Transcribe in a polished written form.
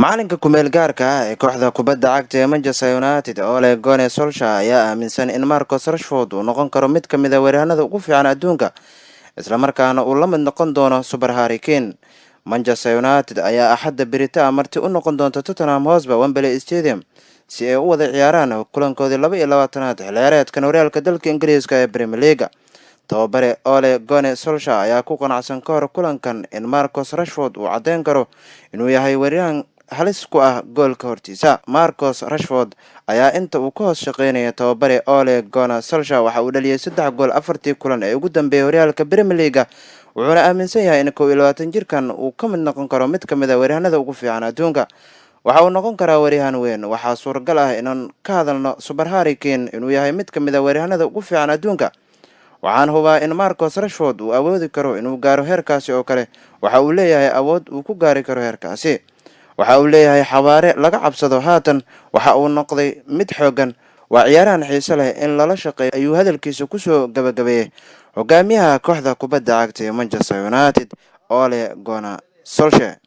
Macalinka kumeel gaarka ah ee kooxda kubadda cagta ee Manchester United, Ole Gunnar Solskjaer, ayaa aaminsan in Marcus Rashford uu noqon karo mid ka mid ah weeraryahanada ugu fiican adduunka, islamarkaana uu la mid noqon doono Super Harry Kane. Manchester United ayaa Axadda berita marti u noqon doonta Tottenham Hotspur Wembley Stadium si ay u wada ciyaaraan kulankoodii 22aad xilli ciyaareedkan horyaalka dalka Ingiriiska ee Premier League. Tababare Ole Gunnar Solskjaer ayaa ku qanacsan ka hor kulankan in Marcus Rashford uu caddeyn karo inuu yahay weeraryahan halis ku ah goolka hortiisa. Marcus Rashford ayaa inta uu ka hoos shaqeynaya tababare Ole Gunnar Solskjaer waxa uu dhaliyay saddex gool afartii kulan ee ugu dambeeyay horyaalka Premier League, wuxuuna aaminsan yahay in 21 jirkan uu ka mid noqon karo mid ka mid ah weeraryahanada ugu fiican adduunka. Waxa uu noqon karaa weeraryahan weyn. Waxaa suuragal ah inaan ka hadalno Super Harry Kane inuu yahay mid ka mid ah weeraryahanada ugu fiican adduunka. Waxaan hubaa in Marcus Rashford uu awoodi karo inuu gaaro heerkaasi oo kale. Waxa uu leeyahay awood uu ku gaari karo heerkaasi. Waxa uu leeyahay xawaare laga cabsado. Haatan waxa uu noqday mid xooggan. Waa ciyaarahan xiise leh in lala shaqeeyo, ayuu hadalkiisa kusoo gabagabeeyey hogaamiyaha kooxda kubadda cagta ee Manchester United, Ole Gunnar Solskjaer.